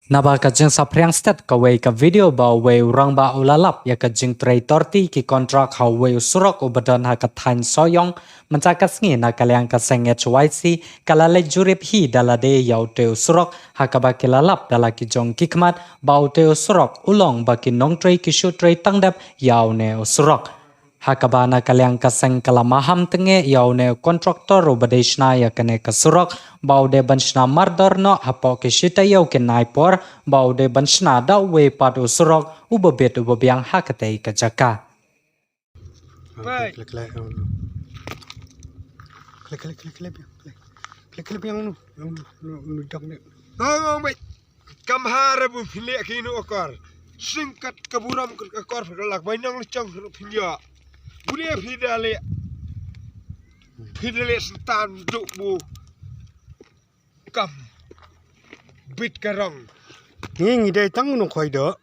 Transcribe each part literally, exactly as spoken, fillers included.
Naba ka jingsaphriang stet kawei ka video ba uwei u rangbah u la lap ïa ka jingtrei torti ki kontrak ha uwei u surok uba don ha ka thaiñ Sohiong. Mynta ka sngi na ka liang ka seng H Y C ka la leit jurip hi da lade ïa utei u surok, ha kaba ki la lap da la ki jong ki khmat ba utei u surok u long ba ki nongtrei ki shu trei tang dep ïa une u surok. Ha kaba na ka liang ka seng ka la maham teng ïa une u kontraktor uba dei shna ïa kane ka surok ba u dei ban shna mardor noh hapoh ki shi taïew ki nai por, ba u dei ban shna da uwei pat u surok uba bit uba biang ha katei ka jaka. Klik, klik, klik. Klik, klik, klik, klik, klik. Klik, klik, yang nu. Yang nu, nu, nu, dang ni. Ngong, ngong, baik. Kam ha re bu phi leh ki nu akor. Singkat ka burom ka akor phi lak bai nong lechong phi lak phi nyo. Bu leh phi da leh. Phi da leh sentan duk bu. Kam. Bit ka rong. Ngi, ngi dei tang nong khoi do.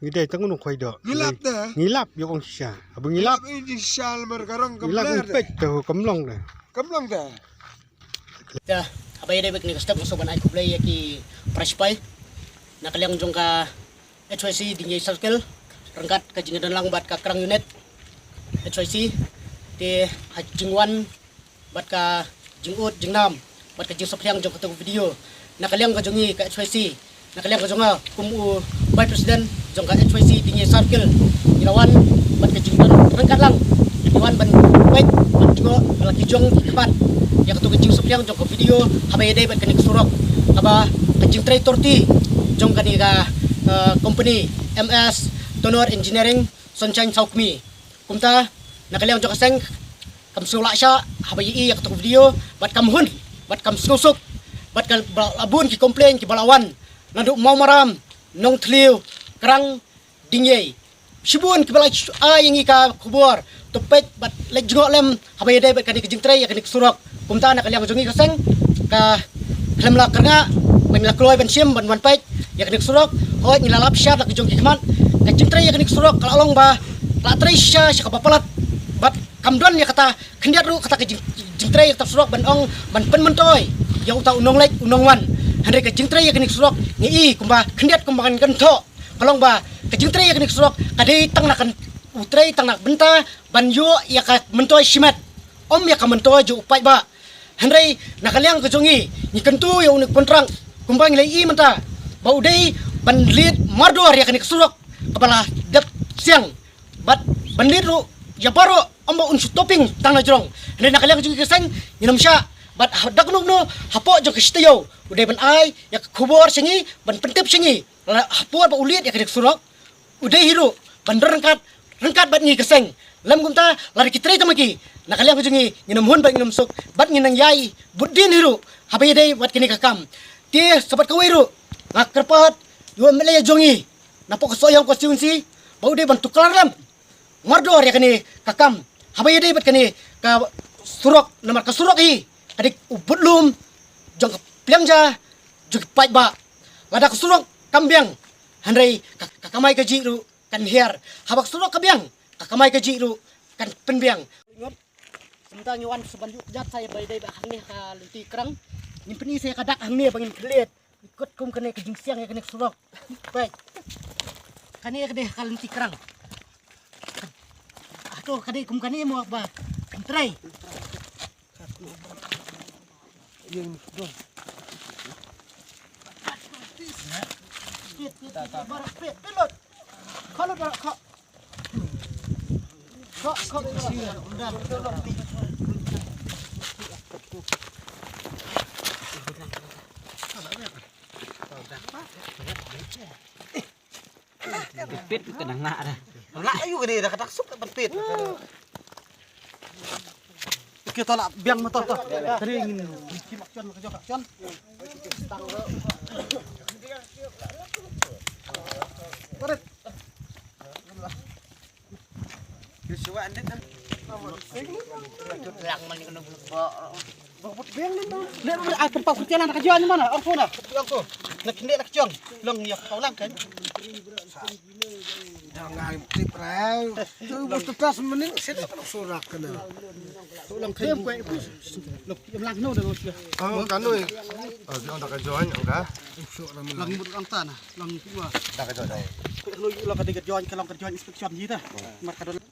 Ngi dei tang nong khoi do. Ngi lap de. Ngi lap ïa kong sha. Abu ngi lap. Ngi lap, eh, ngi sha lamar ka rong. Ngi lap, kam ler de. Peit tu kam long de. Kam long de. Te haba ïadei bad kane ka step nga sngewbha ban ai khublei ïa ki para sipai na ka liang jong ka H Y C Dieng Ïaï Circle ryngkat ka jingdon lang bad ka Krang Unit H Y C. Te ha jingwan bad ka jingud jingnam bad ka jingsaphriang jong kato ka video na ka liang ka jong ngi ka H Y C, na ka liang ka jong nga kum u Vice President jong ka H Y C Dieng Ïaï Circle, ngi la wan bad ka jingdon ryngkat lang, ngi wan ban peit ban jngoh ba la ki jong ki khmat ïa kato ka jingsaphriang jong ka video haba ïadei bad kane ka surok, haba ka jingtrei torti jong kane ka, eh, company M S Tonor Engineering Sunshine Sawkmie. Kumta na ka liang jong ka seng kam sngewlah shah haba ïohi ïa kato ka video bad kam hun bad kam sngewsuk bad ka ba la bun ki complain kiba la wan naduh Mawmaram, Nongthliew, Krang, Dieng Ïaï. Shibun kiba la ai ïa ngi ka khubor to peit bad leit jngoh lem haba ïadei bad kane ka jingtrei ïa kane ka surok. Kumta na ka liang jong ngi ka seng ka khlem la kyrngah, ba ngi la kloi ban shim ban wan peit ïa kane ka surok. Hooid ngi la lap shad la ka jong ki khmat. Ka jingtrei ïa kane ka surok ka la long ba la trei sha sha kaba palat bad kam don ïa kata khyndiat ruh kata ka jing, jingtrei ïa kata surok ban ong ban pynmyntoi ïa uta u nongleit u nongwan. Hynrei ka jingtrei ïa kane ka surok ngi i kumba khyndiat kumba kan kan thoh. Ka long ba ka jingtrei ïa kane ka surok ka dei tang na kan u trei tang na bynta ban ïoh ïa ka myntoi shimet, ym ïa ka myntoi jong u paidbah. Hynrei na ka liang ka jong ngi ngi kyntu ïa une u kontrak kumba ngi la ïohi mynta ba u dei ban leit mardor ïa kane ka surok kaba la dep siang bad ban leit ruh ïa baroh, ym ba un shu topping tang na jrong. Hynrei na ka liang ka jong ngi ka seng ngin ym shah bad ha dak nuk nu hapoh jong ka shi taïew u dei ban ai ïa ka khubor sha ngi ban pyntip sha ngi. La ha por ba u leit ïa kane ka surok u dei hi ruh ban don ryngkat, ryngkat bad ngi ka seng. Lym kumta lada ki trei tang ma ki na ka liang ka jong ngi ngin ym hun bad ngin ym suk bad ngin nang ïai bud dien hi ruh haba ïadei bad kane ka kam. Te sa bad kawei ruh nga kyrpad ïa u M L A jong ngi napoh ka Sohiong constituency ba u dei ban tuklar lem mardor ïa kane ka kam haba ïadei bad kane ka surok, namar ka surok hi ka dei u budlum jong ka pliang ja jong ki paidbah. Lada ka surok kam biang hynrei ka, ka kamai kajih ruh kan hiar. Haba ka surok ka biang ka kamai kajih ruh kan pynbiang. Kumta ngi wan sa ban ïuh kjat sa ïa ba ïadei bad hangne ha ka lynti Krang. Ngin pyni sa ïa ka dak hangne ba ngin klet. Ngi kut kum kane ka jingsiang ïa kane ka surok. Peit. Kane ka dei ha ka lynti Krang. Hato ka dei kum kane mo ba kan trei. Pit ka dang ngah dah. Lah ayu ka dei dah ka dak suk ka ban pit. Okey, to lah biang motor to. Tadi ngin kimak cuan ka jok cuan. Tarik. Lang man kena buluk ba. Ba but biang ni. Ni ai tempat kerja lah nak kerja ni mana? Aku nak. Aku. Nak kena nak jong. Long ni aku lang kan. Jangan tip rel. Tu bus tetas mending sini kan surak kena. Tolong kayu. Lok, yang lang no dah lok. Oh, kan noi. Ah, dia dah ka join, enggak? Lang mut lang tan, lang tua. Dah ka join. Long ka join, ka long ka join inspection ji ta. Mar ka don.